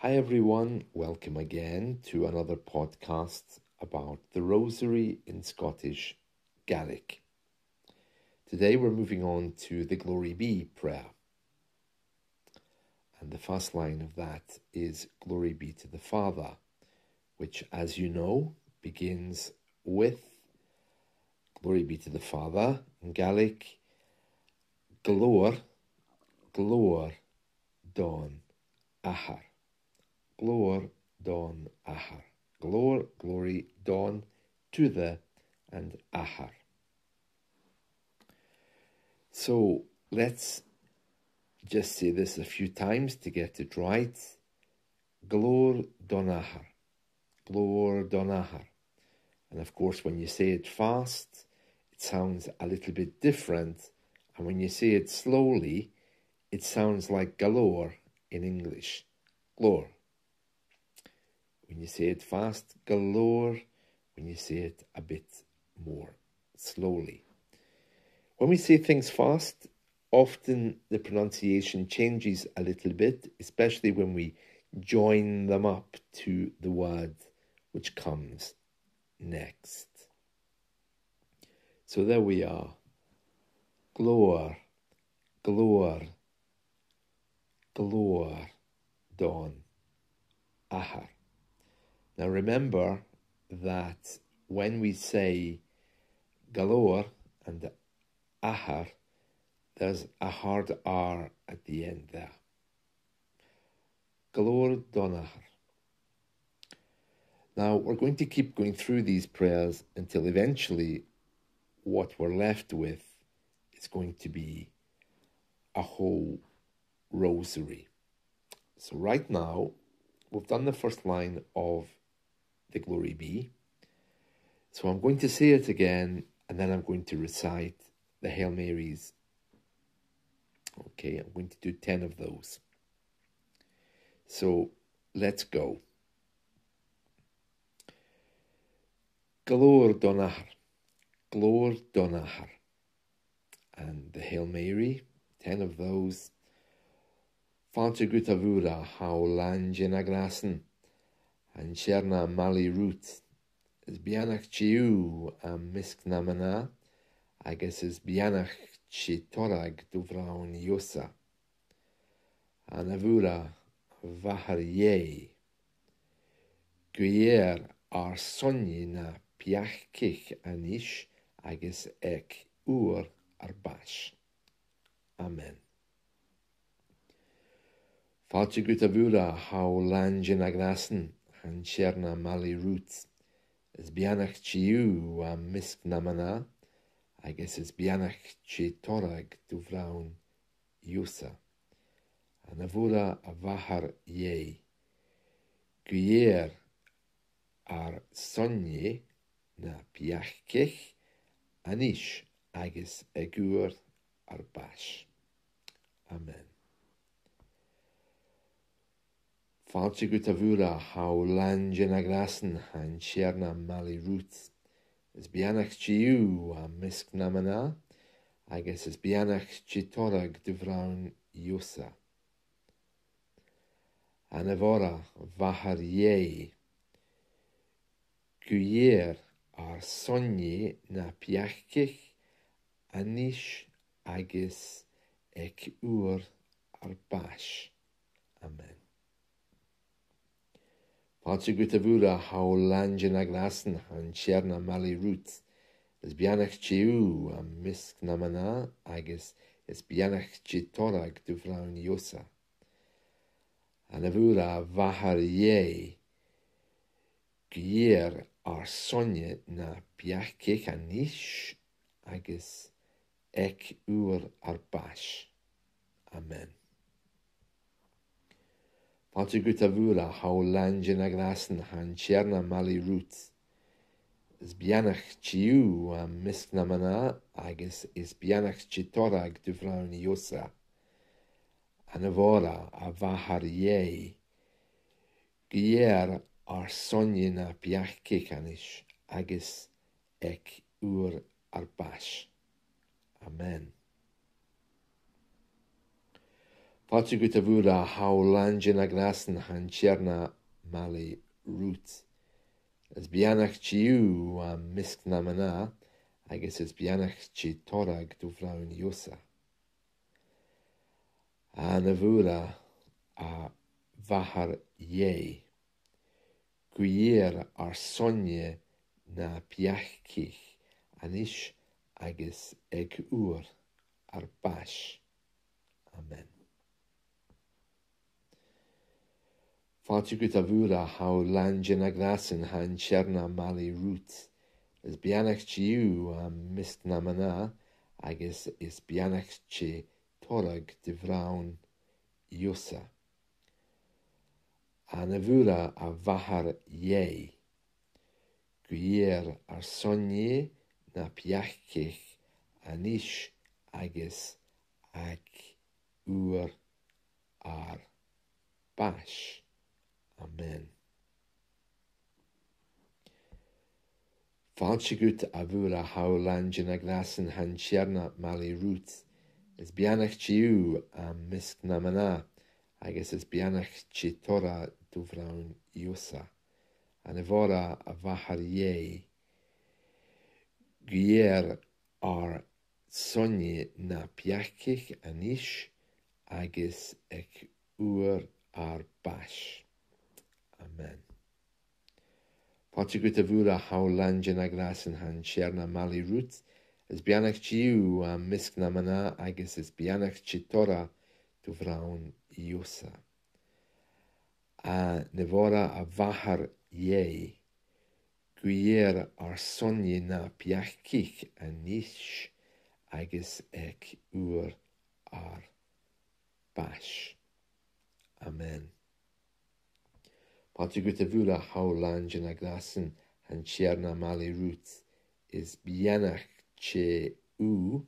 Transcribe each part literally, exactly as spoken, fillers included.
Hi everyone, welcome again to another podcast about the Rosary in Scottish Gaelic. Today we're moving on to the Glory Be prayer. And the first line of that is Glory be to the Father, which, as you know, begins with Glory be to the Father, in Gaelic, Glòir, glòir don Athair. Glòir don Athair. Glòir, glory, don, to the, and Athair. So let's just say this a few times to get it right. Glòir don Athair. Glòir don Athair. And of course, when you say it fast, it sounds a little bit different. And when you say it slowly, it sounds like galore in English. Glòir. When you say it fast, galore. When you say it a bit more slowly. When we say things fast, often the pronunciation changes a little bit, especially when we join them up to the word which comes next. So there we are. Glòir, glòir, glòir don Athair. Now remember that when we say galore and athair, there's a hard R at the end there. Glòir don Athair. Now, we're going to keep going through these prayers until eventually what we're left with is going to be a whole rosary. So right now, we've done the first line of the Glory Be. So I'm going to say it again, and then I'm going to recite the Hail Marys. Okay, I'm going to do ten of those. So let's go. Glòir don Athair, glòir don Athair. And the Hail Mary, ten of those. Fàilte dhut, a Mhoire, tha thu làn de na gràsan, tha an Tighearna maille riut. Is beannaichte thu am measg nam mnà, agus is beannaichte toradh do bhronn, Ìosa. A Naomh Mhoire, a Mhàthair Dhè, guidh air ar son-ne na peacaich a-nis agus aig uair ar bàis. Amen. Fàilte dhut, a Mhoire, tha thu làn de na gràsan, tha an Tighearna maille riut. Is beannaichte thu am measg nam mnà, agus is beannaichte toradh do bhronn, Ìosa. A Naomh Mhoire, a Mhàthair Dhè, guidh air ar son-ne na peacaich a-nis agus aig uair ar bàis. Amen. Fàilte dhut, a Mhoire, tha thu làn de na gràsan, tha an Tighearna maille riut. Is beannaichte thu am measg nam mnà, agus is beannaichte toradh do bhronn, Ìosa. A Naomh Mhoire, a Mhàthair Dhè, guidh air ar son-ne na peacaich a-nis agus aig uair ar bàis. Amen. Fàilte dhut, a Mhoire, tha thu làn de na gràsan, tha an Tighearna maille riut. Is beannaichte thu am measg nam mnà agus is beannaichte toradh do bhronn, Ìosa. A Naomh Mhoire, a Mhàthair Dhè, guidh air ar son-ne na peacaich a-nis agus aig uair ar bàis. Amen. Fàilte dhut, a Mhoire, tha thu làn de na gràsan, tha an Tighearna maille riut. Is beannaichte thu am measg nam mnà agus is beannaichte toradh do bhronn, Ìosa. A Naomh Mhoire, a Mhàthair Dhè, guidh air ar son-ne na peacaich a-nis agus aig uair ar bàis. Amen. Fàilte dhut, a Mhoire, tha thu làn de na gràsan, tha an Tighearna maille riut. Is beannaichte thu am measg nam mnà, agus is beannaichte toradh do bhronn Ìosa. A Naomh Mhoire, a Mhàthair Dhè, guidh air ar son-ne na peacaich, a-nis agus aig uair ar bàis. Amen. Fàilte dhut, a Mhoire, tha thu làn de na gràsan, tha an Tighearna maille riut. Is beannaichte thu am measg nam mnà, agus is beannaichte toradh do bhronn Ìosa. A Naomh Mhoire, a Mhàthair Dhè, guidh air ar son-ne na peacaich, a-nis agus aig uair ar bàis. Amen. Fàilte dhut, a Mhoire, tha thu làn de na gràsan, tha an Tighearna maille riut. Is beannaichte thu am measg nam mnà, agus is beannaichte toradh do bhronn Ìosa. A Naomh Mhoire, a Mhàthair Dhè, guidh air ar son-ne na peacaich, a-nis agus aig uair ar bàis. Amen. Fàilte dhut, a Mhoire, tha thu làn de na gràsan, tha an Tighearna maille riut. Is beannaichte thu am measg nam mnà, agus is beannaichte toradh do bhronn Ìosa. A Naomh Mhoire, a Mhàthair Dhè, guidh air ar son-ne na peacaich, a-nis agus aig uair ar bàis. Amen. Fàilte dhut, a Mhoire, tha thu làn de na gràsan, tha an Tighearna maille riut. Is beannaichte thu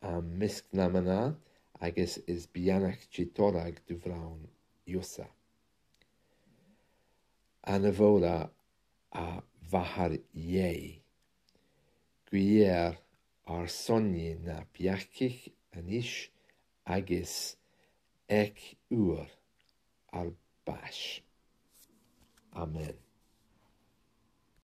am measg nam mnà, agus is beannaichte toradh do bhronn Ìosa. A Naomh Mhoire, a Mhàthair Dhè, guidh air ar son-ne na peacaich, a-nis agus aig uair ar bàis. Amen.